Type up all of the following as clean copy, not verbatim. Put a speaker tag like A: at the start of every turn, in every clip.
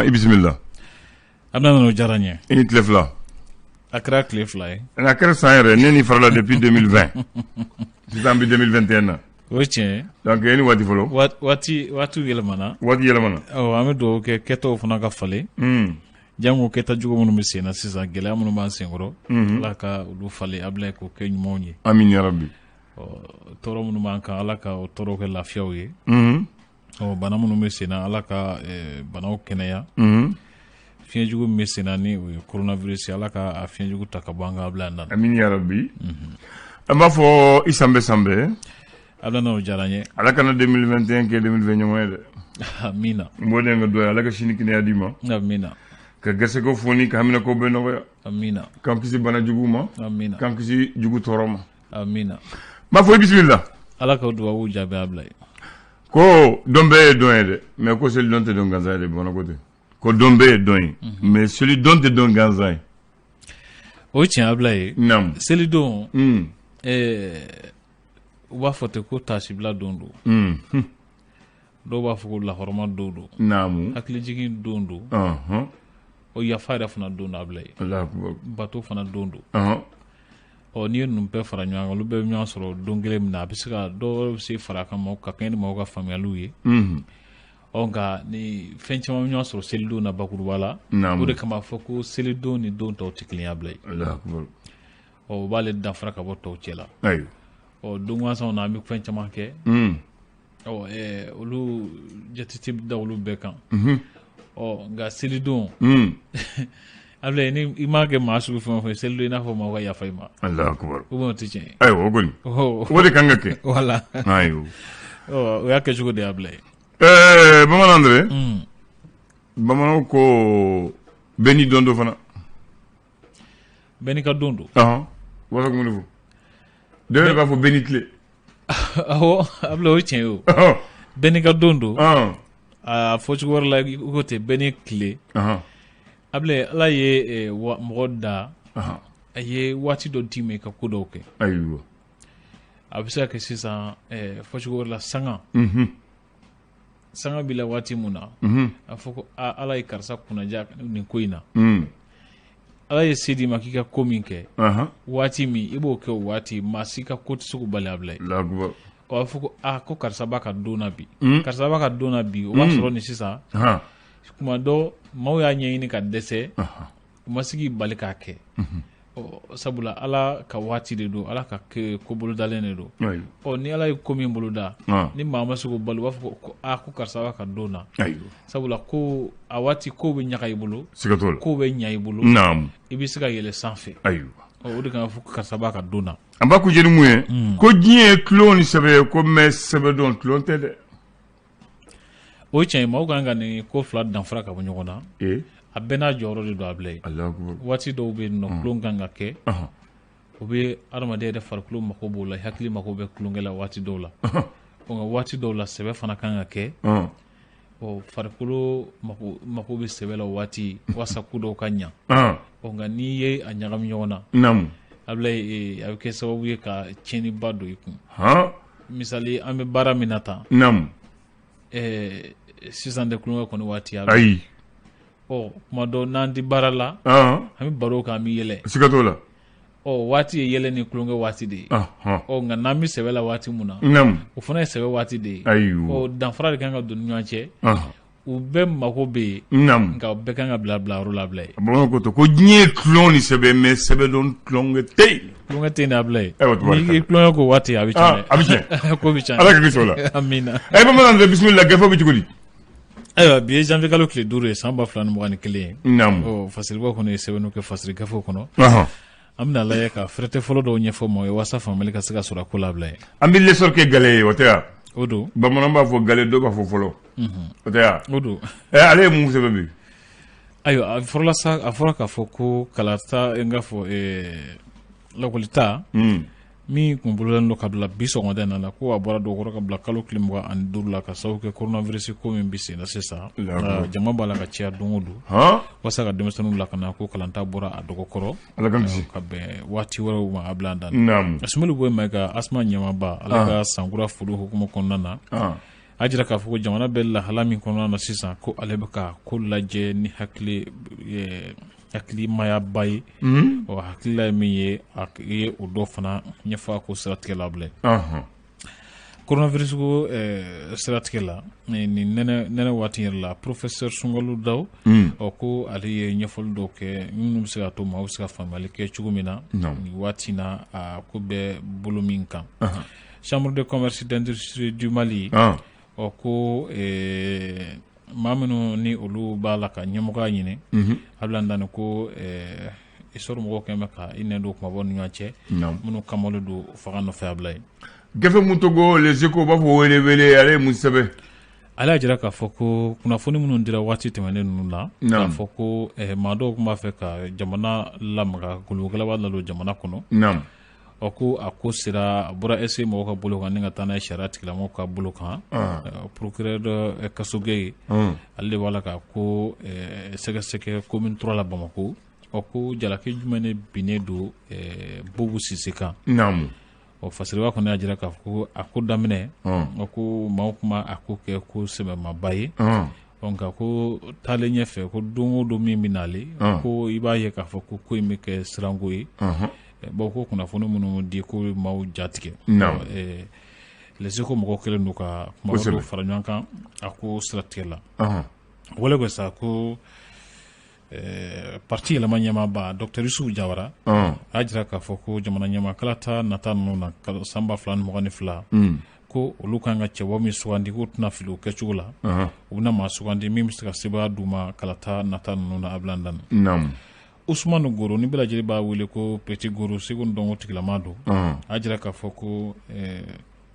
A: Bama, i bisimila.
B: Abdoulaye Nano, diyara n ye.
A: I ni tile fila.
B: A kɛra tile 2 ye.
A: A kɛra san yɛrɛ ne ni farala depuis 2020, sisan an bɛ 2021 na.
B: O ye tiɲɛ ye.
A: Donc e ni waati fɔlɔ.
B: Waati waatiw yɛlɛmana.
A: Waati yɛlɛmana.
B: Awɔ, an bɛ dugawu kɛ kɛtaw fana ka falen. Jango kɛta jugu minnu bɛ sen na sisan, gɛlɛya minnu b'an senkɔrɔ. Ala ka olu falen Abdoulaye, k'o kɛ ɲumanw ye.
A: Amin ya rabbi.
B: Ɔ, tɔɔrɔ minnu b'an kan, Ala ka o tɔɔrɔ kɛ lafiyaw ye. Ɔ, bana minnu bɛ sen na, Ala ka banaw kɛnɛya. Fiɲɛjugu min bɛ sen na, ni o ye coronavirus ye, Ala ka a fiɲɛjugu ta ka bɔ an kan, Abdoulaye Nano.
A: Amin ya rabbi. An b'a fɔ i sanbɛ sanbɛ.
B: Abdoulaye Nano, diyara n ye.
A: Ala kana 2021 kɛ 2020 ɲɔgɔn ye dɛ.
B: Amina.
A: N b'o de ka dugawu ye, Ala ka sini kɛnɛya d'i ma.
B: Amina.
A: Ka gɛrɛsɛgɛw foni, ka haminako bɛɛ nɔgɔya.
B: Amina.
A: K'an kisi bana jugu ma.
B: Amina.
A: K'an kisi jugu tɔɔrɔ ma.
B: Amina.
A: N b'a fɔ i bisimila.
B: Ala ka dugawu jaabi, Abdoulaye.
A: Ko don bɛɛ ye don ye dɛ, mais ko seli don tɛ don gansan ye dɛ. Bamanan ko ten ko don bɛɛ ye don ye, mais seli don tɛ don gansan ye.
B: O ye tiɲɛ, Abdoulaye.
A: Naamu.
B: Selidon, u b'a fɔ ten ko taasibila don don. Dɔw b'a fɔ ko lahɔrɔma don don. Hakilijigin don don. O yafa yɛrɛ fana don don, Abdoulaye.
A: Allahu akbar.
B: Bato fana don don. Ɔ, n'i ye ninnu bɛɛ fara ɲɔgɔn kan, olu bɛɛ bɛ ɲɔgɔn sɔrɔ don kelen min na, a bɛ se ka dɔw wɛrɛ bɛ se fara a kan maaw ka kɛɲɛ ni maaw ka faamuyaliw ye. Ɔ, nka ni fɛn caman bɛ ɲɔgɔn sɔrɔ selidon na bakuruba la, o de kama a fɔ ko selidon ni don tɔw tɛ kelen ye, Abdoulaye.
A: Allahu akbar.
B: Ɔ, o b'ale danfara ka bɔ tɔw cɛ la.
A: Ayiwa.
B: Ɔ, don gansanw na, an bɛ fɛn caman kɛ. Ɔ, olu jate tɛ da olu bɛɛ kan. Ɔ, nka selidon, Abdoulaye, ni i m'a kɛ maa sugu fɛn o fɛn, selidon i n'a fɔ maaw ka yafa i ma.
A: Allahu akbar.
B: Ou bien o tɛ tiɲɛ ye?
A: Ayiwa, o kɔni. O de kan ka kɛ.
B: Voilà.
A: Ayiwa.
B: Ɔ, o y'a kɛcogo de ye, Abdoulaye.
A: Bamanan Andre. Bamananw ko bɛɛ n'i don don fana.
B: Bɛɛ n'i ka don don.
A: Ɔhɔn. U b'a fɛ ka mun de fɔ? Dɔw yɛrɛ b'a fɔ bɛɛ n'i tile.
B: Awɔ, Abdoulaye, o ye tiɲɛ ye o. Bɛɛ n'i ka don don. A fɔcogo wɛrɛ la, i ko ten, bɛɛ n'i tile. Abdoulaye, Ala ye mɔgɔ da, a ye waati dɔ d'i ma i ka ko dɔw kɛ.
A: Ayiwa.
B: A bɛ se ka kɛ sisan, fɔcogo wɛrɛ la, sanga. Sanga b'i la waati mun na, a fɔ ko Ala ye karisa kunnaja nin ko in na. Ala ye se d'i ma k'i ka ko min kɛ, waati min i b'o kɛ, o waati maa si ka ko tɛ se k'o bali, Abdoulaye.
A: Allahu akbar.
B: O b'a fɔ ko aa, ko karisa b'a ka don na bi. Karisa b'a ka don na bi, o b'a sɔrɔ nin sisan. Kuma dɔ, maaw y'a ɲɛɲini ka dɛsɛ, u ma se k'i bali k'a kɛ. Ɔ, sabula Ala ka waati de don, Ala ka ko bolodalen de don. Ɔ, ni Ala ye ko min boloda, ni maa ma se k'o bali, u b'a fɔ ko aa, ko karisa b'a ka don na. Sabula ko a waati ko bɛ ɲaga i bolo,
A: Siga t'o la.
B: ko bɛ ɲa i bolo. I bɛ se ka yɛlɛ sanfɛ. Ɔ, o de kama fɔ ko karisa b'a ka don na.
A: An b'a kuncɛ ni mun ye? Ko diɲɛ ye tulon ni sɛbɛ ye, ko mais sɛbɛ don tulon tɛ dɛ.
B: O ye tiɲɛ ye, maaw kan ka nin ko fila danfara ka bɔ ɲɔgɔn na. A bɛɛ n'a jɔyɔrɔ de don, Abdoulaye.
A: Allahu akbar.
B: Waati dɔw bɛ yen nɔ, tulon kan ka kɛ. O bɛ adamaden yɛrɛ farikolo mako b'o la, hakili mako bɛ tulonkɛ la waati dɔw la. Ɔ, nka waati dɔw la, sɛbɛ fana kan ka kɛ. Ɔ, farikolo mako bɛ sɛbɛ la waati, walasa ko dɔw ka ɲa. Ɔ, nka n'i ye a ɲagami ɲɔgɔn na, Abdoulaye, a bɛ kɛ sababu ye ka tiɲɛniba don i kun. Misali, an bɛ baara min na tan. Sisan tɛ tulonkɛ kɔni waati.
A: Ayi.
B: Ɔ, kuma dɔ n'an tɛ baara la, an bɛ baro kɛ, an bɛ yɛlɛ.
A: Siga t'o la.
B: Ɔ, waati ye yɛlɛ ni tulonkɛ waati de ye. Ɔ, nka n'an bɛ sɛbɛ la waati mun na, o fana ye sɛbɛ waati de ye.
A: Ayiwa.
B: Ɔ, danfara de kan ka don ni ɲɔgɔn cɛ. U bɛɛ mako bɛ yen. Nka u bɛɛ kan ka bila bilayɔrɔ la, Abdoulaye.
A: Bamananw ko ten ko diɲɛ ye tulon ni sɛbɛ, mais sɛbɛ don tulonkɛ tɛ yen.
B: Tulonkɛ tɛ yen dɛ, Abdoulaye.
A: Ayiwa, tabarikala.
B: N'i ye tulonkɛ k'o waati, a bɛ tiɲɛ dɛ.
A: A bɛ tiɲɛ.
B: Ko bɛ tiɲɛ.
A: Ala ka kisi o la.
B: Amina.
A: Ayi, bamanan tɛ, bisimila, gafe bɛ cogo di?
B: Ayiwa, bi ye janvier kalo tile 5 ye, san 2021 ye.
A: Naamu.
B: Ɔ, fasiriba kɔni ye sɛbɛnniw kɛ fasiri gafew kɔnɔ. An bɛna lajɛ ka fɛrɛtɛ fɔlɔ dɔw ɲɛfɔ maaw ye walasa faamuyali ka se ka sɔrɔ a ko la, Abdoulaye.
A: An bɛ l'essor kɛ gale ye, o tɛ wa?
B: O don.
A: Bamananw b'a fɔ gale, dɔw b'a fɔ fɔlɔ. O tɛ wa?
B: O don.
A: Ale ye mun sɛbɛn bi?
B: Ayiwa, a fɔra sa, a fɔra k'a fɔ ko kalata, n k'a fɔ lakɔlita min kun bolodalen don ka bila bi sɔgɔmada in na, ko a bɔra dɔgɔkɔrɔ ka bila kalo tile 25 la, ka sababu kɛ coronavirus ko min bɛ sen na sisan. Jama b'a la ka caya don o don. Walasa ka denmisɛnninw lakana, ko kalanta bɔra a dɔgɔkɔrɔ.
A: Ala k'an kisi.
B: Ka bɛn waati wɛrɛw ma, a bila an da.
A: Naamu.
B: Soumeylou Boubèye Maïga, ASMA ɲɛmaaba, ale ka sankura foli hukumu kɔnɔna na. A jira k'a fɔ ko jamana bɛ lahala min kɔnɔna na sisan, ko ale bɛ ka ko lajɛ ni hakilimayaba ye. Ɔ, hakilila ye min ye, a ye o dɔ fana ɲɛfɔ a ko siratigɛ la bilen. Coronavirus ko siratigɛ la, nin nɛnɛ waati yɛrɛ la, professeur Sunkalo Daw, ɔ, ko ale ye ɲɛfɔli dɔw kɛ minnu bɛ se ka to maaw bɛ se ka faamuyali kɛ cogo min na nin waati na, a ko bɛ bolo min kan. Chambre de commerce d'industrie du Mali, ɔ, ko maa minnu ni olu b'a la ka ɲɛmɔgɔya ɲini, Abdoulaye Dani, ko essor mɔgɔw kɛn bɛ ka i nɛn don kumabaw ni ɲɔgɔn cɛ, minnu kamalen don fanga nɔfɛ, Abdoulaye.
A: Gafe mun togo Les Échos b'a fɔ wele wele, ale ye mun sɛbɛn?
B: Ale y'a jira k'a fɔ ko kunnafoni minnu dira waati tɛmɛnen ninnu na, k'a fɔ ko maa dɔw tun b'a fɛ ka jamana lamaga, gologɛlɛba ladon jamana kɔnɔ. Ɔ, ko a ko sera, a bɔra SE mɔgɔw ka bolo kan ni ka taa n'a ye sariya tigilamɔgɔw ka bolo kan. Procureur Kasoge, ale de b'a la ka ko sɛgɛsɛgɛ commune 3 la Bamako. Ɔ, ko jalaki jumɛn de binnen don Boubou Cissé kan? Ɔ, Fasiriba kɔni y'a jira k'a fɔ ko a ko daminɛ, ɔ, ko maaw tun b'a a ko kɛ ko sɛbɛmaba ye. Ɔ, nka ko taalen ɲɛfɛ, ko don o don min bɛ nalen, ko i b'a ye k'a fɔ ko ko in bɛ kɛ siranko ye. Bon, ko kunnafoni minnu di, ko maaw jatigɛ. Les Échos mɔgɔw kɛlen don ka kuma dɔw fara ɲɔgɔn kan a ko siratigɛ la. Wale ko sa ko parti yɛlɛma ɲɛmaaba docteur Youssouf Diawara a y'a jira k'a fɔ ko jamana ɲɛmaa kalata nata ninnu na san 2022, ko olu kan ka cɛbɔ min sugandi, k'o tɛna fili o kɛcogo la. U bɛna maa sugandi min bɛ se ka sebaaya d'u ma kalata nata ninnu na, Abdoulaye Dani. Ousmane Goro, ni bɛɛ lajɛlen b'a wele ko Petit Goro, seko ni dɔnko tigilama don, a y'a jira k'a fɔ ko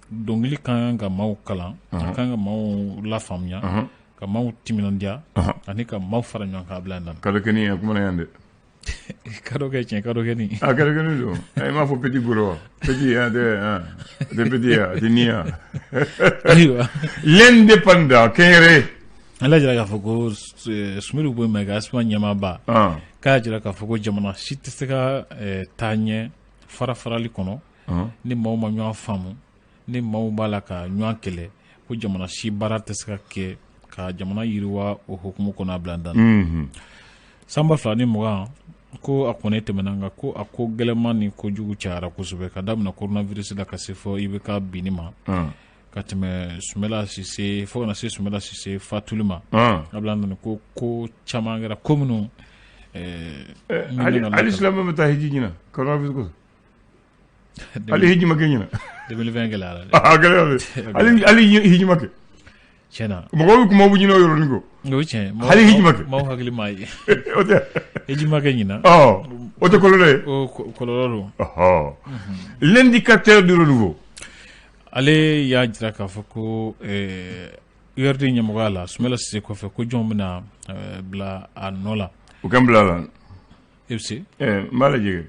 B: dɔnkili ka kan ka maaw kalan, a ka kan ka maaw lafaamuya, ka maaw timinandiya ani ka maaw fara ɲɔgɔn kan, Abdoulaye Dani.
A: Kadɔ kɛni a kumana yan dɛ.
B: Kadɔ kɛ tiɲɛ, kadɔ kɛ nin.
A: A kadɔ kɛni don. I m'a fɔ Petit Goro wa? Petit a tɛ a tɛ petit a tɛ ni ya.
B: Ayiwa.
A: L'Indépendant, kɛnyɛrɛ.
B: Ale y'a jira k'a fɔ ko Soumeylou Boubèye Maïga, ASMA ɲɛmaaba, k'a y'a jira k'a fɔ ko jamana si tɛ se ka taa ɲɛ fara farali kɔnɔ ni maaw ma ɲɔgɔn faamu, ni maaw b'a la ka ɲɔgɔn kɛlɛ, ko jamana si baara tɛ se ka kɛ ka jamana yiriwa o hukumu kɔnɔ, Abdoulaye Dani. San 2020, ko a kɔni tɛmɛna, nka ko a ko gɛlɛman ni kojugu cayara kosɛbɛ, ka daminɛ coronavirus la ka se fɔ IBK binni ma, ka tɛmɛ Soumaïla Cissé, fo ka na se Soumaïla Cissé fatuli ma. Abdoulaye Dani, ko ko caman kɛra, ko minnu
A: Hali silamɛ bɛ taa hiji ɲina coronavirus kosɔn. Hali hiji ma kɛ ɲina.
B: 2020 gɛlɛyara dɛ.
A: A gɛlɛyara dɛ. Hali hiji ma kɛ.
B: Tiɲɛna.
A: Mɔgɔw bɛ kuma ɲini o yɔrɔnin kɔ.
B: O ye tiɲɛ.
A: Hali hiji ma kɛ.
B: Maaw hakili m'a ye.
A: O tɛ.
B: Hiji ma kɛ ɲina.
A: Ɔ, o tɛ kɔlɔlɔ ye.
B: O kɔlɔlɔ don.
A: L'indicateur du renouveau.
B: Ale y'a jira k'a fɔ ko URD ɲɛmɔgɔya la, Soumaïla Cissé kɔfɛ, ko jɔn bɛna bila a nɔ la?
A: O kan bila la.
B: E bɛ se.
A: N b'a lajɛ.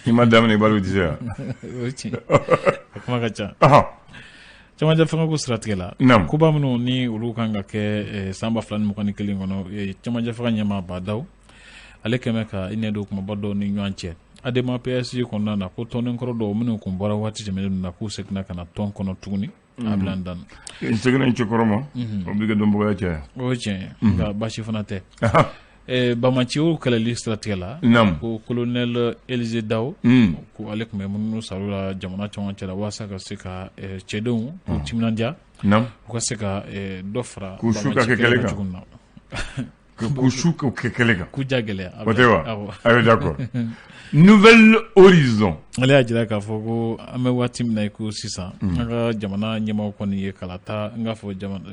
A: I ma daminɛ, i b'a dɔn i tɛ se wa?
B: O ye tiɲɛ. A kuma ka ca. Camancɛ fanga ko siratigɛ la, koba minnu ni olu kan ka kɛ san 2021 kɔnɔ, camancɛ fanga ɲɛmaa Bah N'Daw, ale kɛmɛ ka i nɛ don kumaba dɔw ni ɲɔgɔn cɛ ADEMA PSG kɔnɔna na, ko tɔnden kɔrɔ dɔw minnu kun bɔra waati tɛmɛnen na, k'u seginna ka na tɔn kɔnɔ tuguni, Abdoulaye Dani.
A: N seginna n cɛkɔrɔ ma, o bɛ kɛ dɔnbagaya caya.
B: O ye tiɲɛ ye, nka baasi fana tɛ. Banbaanciw kɛlɛli siratigɛ la, ko colonel Élisée Dao, ko ale tun bɛ munumunu salo la jamana camancɛ la walasa ka se ka cɛdenw k'u timinandiya, u ka se ka dɔ fara
A: K'u su ka kɛ kɛlɛ kan.
B: cogo min na.
A: K'u su k'u kɛ kɛlɛ kan.
B: K'u ja gɛlɛya.
A: O tɛ wa? Ayiwa, d'accord. Nouvel Horizon.
B: Ale y'a jira k'a fɔ ko an bɛ waati min na i ko sisan, an ka jamana ɲɛmaaw kɔni ye kalata, n k'a fɔ jamana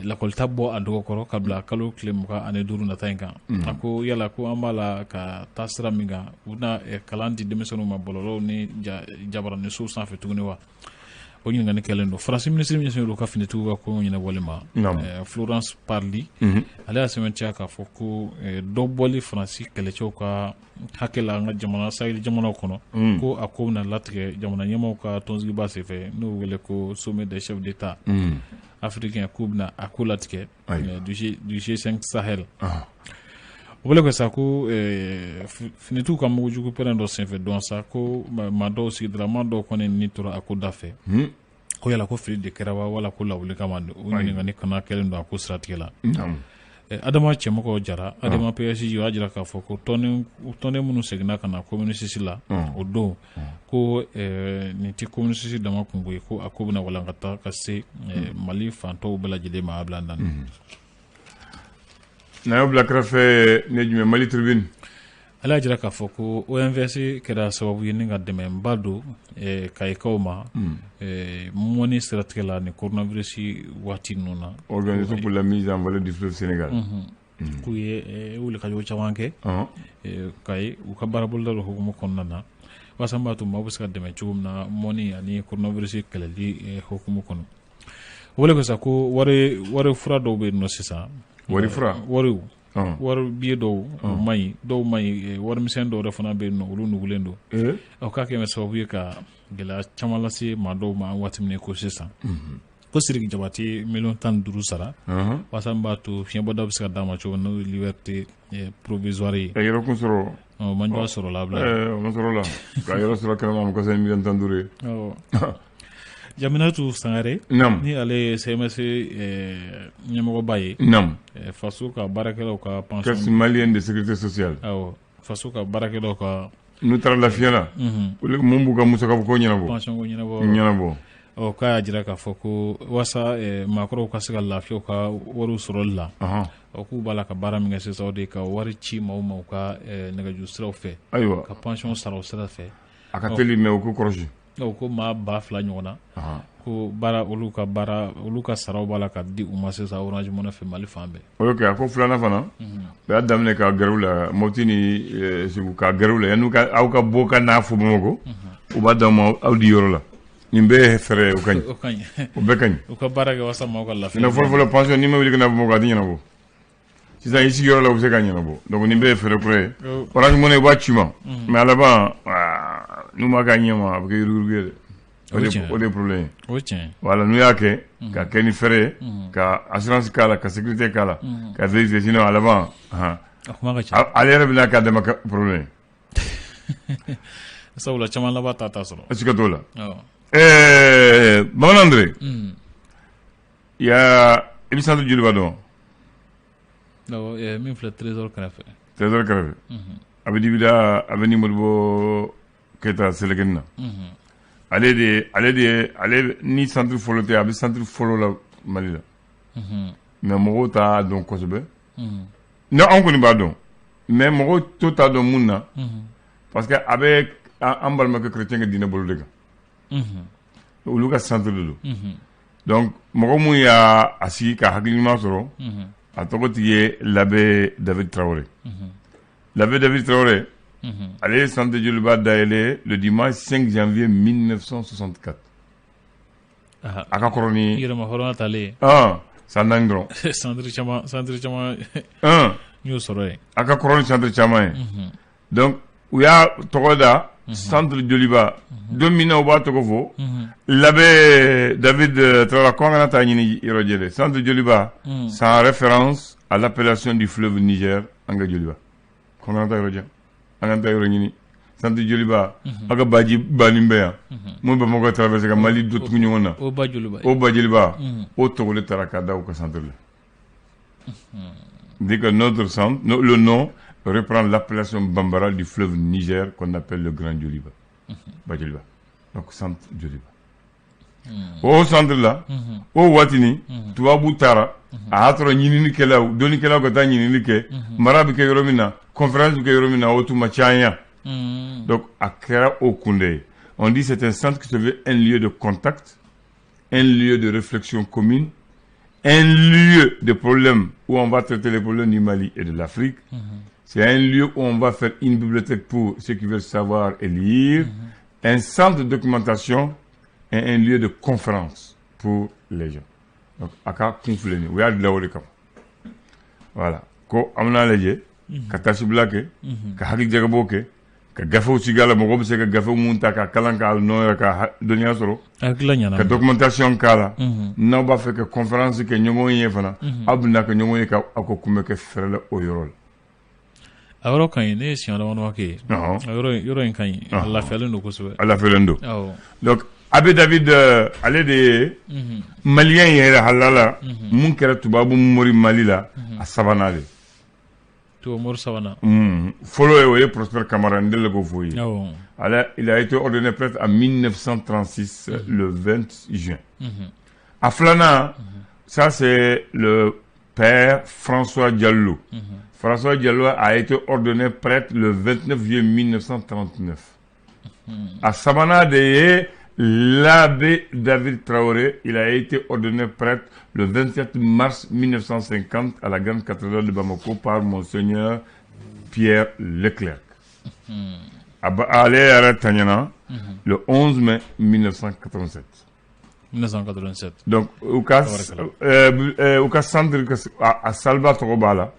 B: lakɔlita bɔ a dɔgɔkɔrɔ ka bila kalo tile 25 nata in kan. A ko yala ko an b'a la ka taa sira min kan, u bɛna kalan di denmisɛnninw ma bɔlɔlɔw ni jabaraninsow sanfɛ tuguni wa? O ɲininkali kɛlen don. Faransi minisiri min ɲɛsinnen don ka finitigiw ka ko ɲɛnabɔli ma, Florence Parly, ale y'a sɛmɛntiya k'a fɔ ko dɔ bɔli Faransi kɛlɛcɛw ka hakɛ la an ka jamana Sahel jamanaw kɔnɔ, ko a ko bɛna latigɛ jamana ɲɛmaaw ka tɔnsigiba senfɛ, n'o wele ko sommet des chefs d'État africain, k'u bɛna a ko latigɛ du G5 Sahel. O bɔlen kɔfɛ sa, ko finitigiw ka mugujugu pɛrɛn dɔ senfɛ dɔn sa, ko maa dɔw, sigidala maa dɔw kɔni ni tora a ko da fɛ. Ko yala ko fili de kɛra wa wala ko lawuli kama o ɲininkali kana kɛlen don a ko siratigɛ la. Adama Cɛmɔgɔ Jara, Adama PSG, o y'a jira k'a fɔ ko tɔnden minnu seginna ka na commune 6 la o don, ko nin tɛ commune 6 dama kunko ye, ko a ko bɛna walankata ka se Mali fantɔw bɛɛ lajɛlen ma a bila naani.
A: N'a y'o bila kɛrɛfɛ, ne jumɛn Mali Tribune.
B: Ale y'a jira k'a fɔ ko OMVS kɛra sababu ye ni ka dɛmɛba don Kayikaw ma mɔni siratigɛ la ni coronavirus waati ninnu na.
A: Organisation pour la mise en valeur du fleuve Sénégal.
B: K'u ye wulikajɔ caman kɛ Kayi u ka baaraboloda dɔ hukumu kɔnɔna na, walasa b'a to maaw bɛ se ka dɛmɛ cogo min na mɔni ani coronavirus kɛlɛli hukumu kɔnɔ. O le ko sa ko wari fura dɔw bɛ yen nɔ sisan.
A: Wari fura?
B: Wariw. Wari billet dɔw o man ɲi, dɔw man ɲi, warimisɛn dɔw yɛrɛ fana bɛ yen nɔ, olu nugulen don. O k'a kɛ sababu ye ka gɛlɛya caman lase maa dɔw ma waati min ko sisan. Ko Sidiki Jabate 15 millions sara walasa min b'a to fiɲɛbɔda bɛ se ka d'a ma cogo min, n'o ye liberté provisoire ye.
A: Yɔrɔ kun sɔrɔ.
B: O man jɔ sɔrɔ la bila.
A: O ma sɔrɔ la ka yɔrɔ sɔrɔ kɛnɛma, ma kɔsɛ ni 15 millions ye.
B: Jaminatu Sangare, ni ale ye CMS ɲɛmɔgɔba ye. Faso ka baarakɛlaw ka pension.
A: Caisse malienne de sécurité sociale.
B: Awɔ, faso ka baarakɛlaw ka.
A: N'u taara lafiya la, olu mun b'u ka musakako ɲɛnabɔ.
B: Pension ko ɲɛnabɔ.
A: Ɲɛnabɔ.
B: Ɔ, k'a y'a jira k'a fɔ ko walasa maakɔrɔw ka se ka lafiya u ka wariw sɔrɔli la. Ɔ, k'u b'a la ka baara min kɛ sisan, o de ye ka wari ci maaw ma u ka nɛgɛjuru siraw fɛ. Ka pension sara o sira fɛ.
A: A ka teli, mais u k'u kɔlɔsi.
B: Ko maa 2000 ɲɔgɔn na, ko baara olu ka baara olu ka saraw b'a la ka di u ma sisan Orange Money fɛ Mali fan bɛɛ.
A: Ok, a ko filanan fana, u y'a daminɛ ka gɛrɛ u la Mopti ni Segu, ka gɛrɛ u la yanni aw ka bɔ ka n'a fɔ Bamakɔ, u b'a d'aw ma aw di yɔrɔ la. Nin bɛɛ ye fɛɛrɛ ye, o ka ɲi.
B: O ka ɲi.
A: O bɛɛ ka ɲi.
B: U ka baara kɛ walasa maaw ka lafiya.
A: Sinon fɔlɔ fɔlɔ, pension, n'i ma wuli ka na Bamakɔ, a tɛ ɲɛnabɔ. Sisan i sigiyɔrɔ la, u bɛ se ka ɲɛnabɔ. Donc nin bɛɛ ye fɛɛrɛ kura ye. Orange Money, u b'a ci ma, mais a laban, n'u m'a kɛ a ɲɛ ma, a bɛ kɛ yuruguyurugu ye dɛ. O de ye problème ye.
B: O ye tiɲɛ.
A: Voilà, n'u y'a kɛ ka kɛ ni fɛɛrɛ ye, ka assurance k'a la, ka sécurité k'a la, ka vérifier, sinon a laban,
B: a kuma ka ca.
A: Ale yɛrɛ bɛna k'a dama problème
B: ye. Sabula caman laban ta sɔrɔ.
A: Siga t'o la. Ɛɛ, Bamanan Andre, ya i bɛ centre Joliba dɔn?
B: Awɔ, min filɛ Trésor kɛrɛfɛ.
A: Trésor kɛrɛfɛ. A bɛ Dibida, avenue Modibo Keyita selekeni na. Ale de ale ni centre fɔlɔ tɛ, a bɛ centre fɔlɔ la Mali la. Mais mɔgɔw t'a dɔn kosɛbɛ. Ne anw kɔni b'a dɔn, mais mɔgɔw to t'a dɔn mun na. Parce que a bɛ an balimakɛ chrétien ka diinɛ bolo de kan. Olu ka centre de don. Donc mɔgɔ mun y'a a sigi ka hakili ɲuman sɔrɔ, a tɔgɔ tigi ye l'abbé David Traoré. L'abbé David Traoré, ale ye centre Joliba dayɛlɛ le dimanche 5 janvier 1964. A ka kɔrɔ ni.
B: Yɛrɛma hɔrɔnya talen.
A: San 4 dɔrɔn.
B: Centre caman, centre caman n y'o sɔrɔ yen.
A: A ka kɔrɔ ni centre caman ye. Donc u y'a tɔgɔ da centre Joliba. Don min na u b'a tɔgɔ fɔ, l'abbé David Traoré ko an kana taa ɲini yɔrɔ jɛ dɛ. Centre Joliba, c'est en référence à l'appellation du fleuve Niger, an ka Joliba. Ko an kana taa yɔrɔ jan, an kana taa yɔrɔ ɲini. Centre Joliba, aw ka baji banin bɛ yan mun Bamakɔ traversé ka Mali dɔ tugu ɲɔgɔn na.
B: O ba Joliba.
A: O ba Joliba, o tɔgɔ de taara ka da u ka centre la. Dit que notre centre, le nom reprend l'appellation bambara du fleuve Niger qu'on appelle le Grand Joliba. Ba Joliba. Donc centre Joliba. O centre la, o waati ni tubabu taara, a y'a sɔrɔ ɲininikɛlaw, dɔnnikɛlaw ka taa ɲinini kɛ, mara bɛ kɛ yɔrɔ min na, conférence bɛ kɛ yɔrɔ min na, o tun ma caya. Donc a kɛra o kun de ye. On dit c'est un centre qui se veut un lieu de contact, un lieu de réflexion commune, un lieu de problèmes où on va traiter les problèmes du Mali et de l'Afrique. C'est un lieu où on va faire une bibliothèque pour ceux qui veulent savoir et lire, un centre de documentation et un lieu de conférence pour les gens. Donc, a ka kun filɛ nin ye, u y'a dilan o de kama. Voilà. Ko an bɛna lajɛ ka tasibila kɛ, ka hakili jagabɔ kɛ, ka gafew sigi a la, mɔgɔw bɛ se ka gafew mun ta ka kalan k'a nɔ yɛrɛ ka dɔnniya sɔrɔ.
B: Hakilila ɲɛna.
A: Ka documentation k'a la. N'aw b'a fɛ ka conférence kɛ ɲɔgɔn ye fana, aw bɛna kɛ ɲɔgɔn ye ka aw ka kunbɛ kɛ fɛrɛ la o yɔrɔ la.
B: A yɔrɔ ka ɲi, ne ye siɲɛ dama dama kɛ yen. A yɔrɔ in ka ɲi, a lafiyalen don kosɛbɛ.
A: A lafiyalen don.
B: Awɔ.
A: Donc Abbé David, ale de ye malien yɛrɛ halala mun kɛra tubabu mori Mali la, a sabanan de.
B: Tubabu mori sabanan.
A: Fɔlɔ ye, o ye Prosper Kamara, n delila k'o fɔ i ye. Ale, il a été ordonné prêtre en 1936, le 20 juin. A filanan, ça c'est le père François Diallo. François Diallo a été ordonné prêtre le 29 juillet 1939. A sabanan de ye l'abbé David Traoré. Il a été ordonné prêtre le 27 mars 1950 à la grande cathédrale de Bamako par Monseigneur Pierre Leclerc. Ale yɛrɛ taɲana le 11 mai 1987.
B: 1987.
A: Donc u ka centre a saliba tɔgɔ b'a la.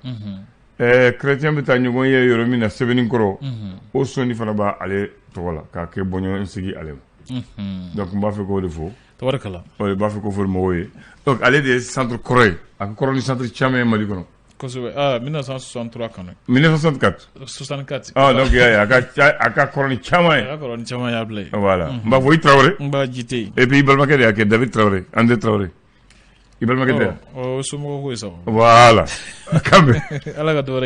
A: Chrétien bɛ taa ɲɔgɔn ye yɔrɔ min na Sɛbɛnnikɔrɔ, o sɔnni fana b'a ale tɔgɔ la k'a kɛ bɔɲɔgɔn sigi ale ma. Donc n b'a fɛ k'o de fɔ.
B: Tabarikala.
A: O de b'a fɛ k'o fɔ mɔgɔw ye. Donc ale de ye centre kɔrɔ ye, a ka kɔrɔ ni centre caman ye Mali kɔnɔ.
B: Kosɛbɛ. Ah, 1963 kɔnɔ.
A: 1964.
B: 64.
A: Ah, donc i y'a ye, a ka kɔrɔ ni caman ye.
B: A ka kɔrɔ ni caman y'a bila ye.
A: Voilà, n b'a fɔ i Traoré.
B: N b'a jite.
A: Et puis i balimakɛ de y'a kɛ, David Traoré, André Traoré. I balimakɛ tɛ?
B: Ɔ, o somɔgɔw ko ye sa.
A: Voilà. Kan bɛn.
B: Ala ka dɔ wɛrɛ.